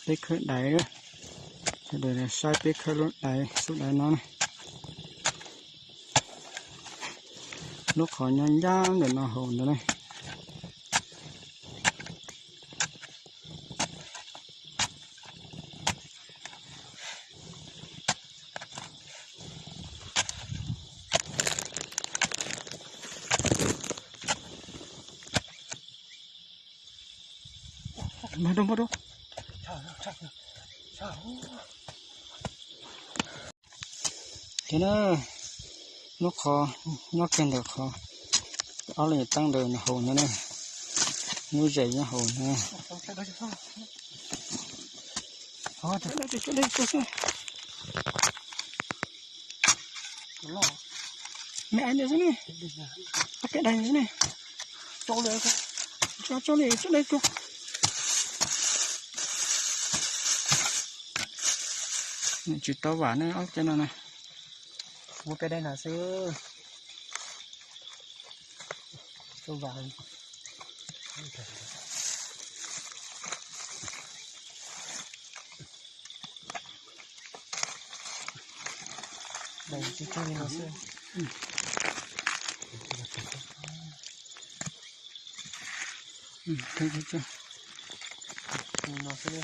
Peb khawb dais, sawv daws saib peb khawb lub dais, xub dais no ne. Lub qhov nyob ncaj ntawm no haus ntawd ne. Mas rau, mas rau. Ces na, lub qhov nyob kiag ntawm qhov ob lub yam teeb ntawd nws haus ntawd na, lub zes nyob haus ntawd. Me ais ntawd xwb ne, ob peb daim xwb ne. Tso li, tso li, tso li, tso. Nws tsis tau vam ne, ob cov no na. Muaj peb daim na xwb. Tau vam. Daim tsis tag li no xwb. Li no xwb.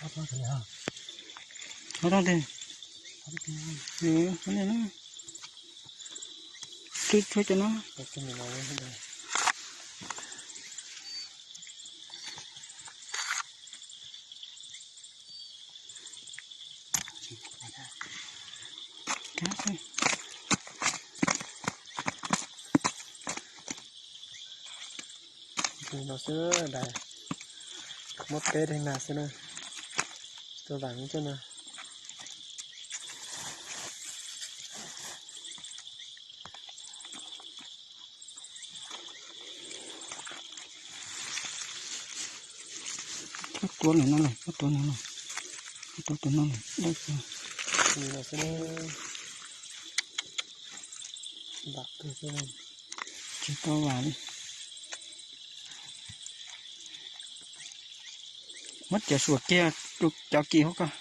Ob tog tes. Twb tshuav cov no. Li no xwb, muab peb daim na xwb na. Tau vam coj no. Koj tuav lawm no lawm, koj tuav no lawm, koj tuav tus no lawm, dawb kawg. Tsis tau vam li. Muab cov suam kiag rau cov kis hauv koj.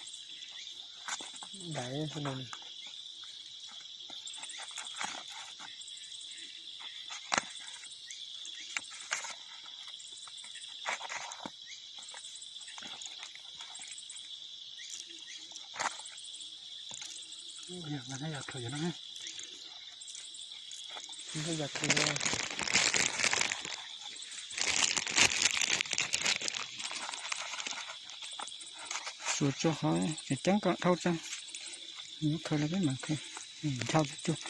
Suav tso qhov ceeb kom dhau tso. Yuav khaws los peb mam khaws. Dhau tsuj tsuag.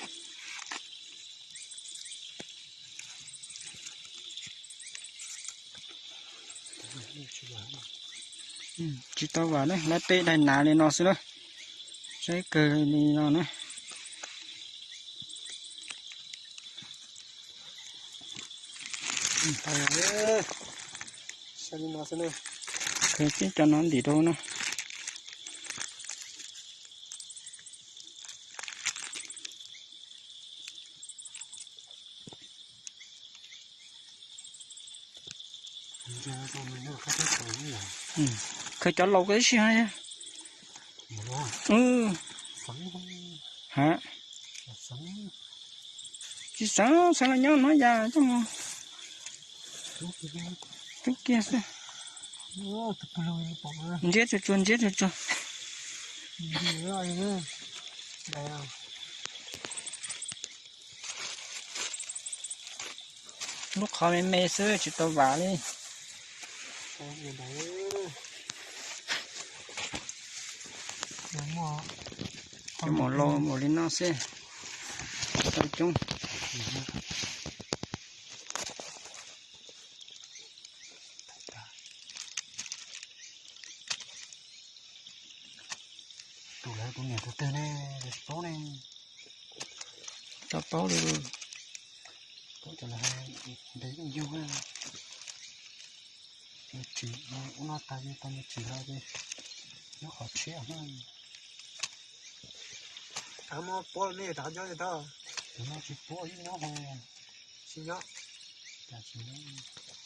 Tsis tau vam na, lawv tej daig nav li no xwb na. Saib kawg li no na. Khaws tib cov no ntim rau na. Khaws cov laus koj ib sij hais. Ha, tsis xav, xav los nyob no yam coj mus rub kiag xwb. Ntsiab tsuag tsuag, ntsiab tsuag tsuag. Lub qhov me me xwb tsis tau vam li. Cov maum laus npaum li no xwb tau coob. Tus lawv tus niam tus twg ne, lawv tsis paub ne. Tsis paub li. Paub cov lawv ntes yeej yug na. Mus tsim ua no tas ces tau mus tsim los ces nyob qhov tshiab na. Tus no tsis pub ib nyob ho. Tsis nyob. Cas tsis nyob.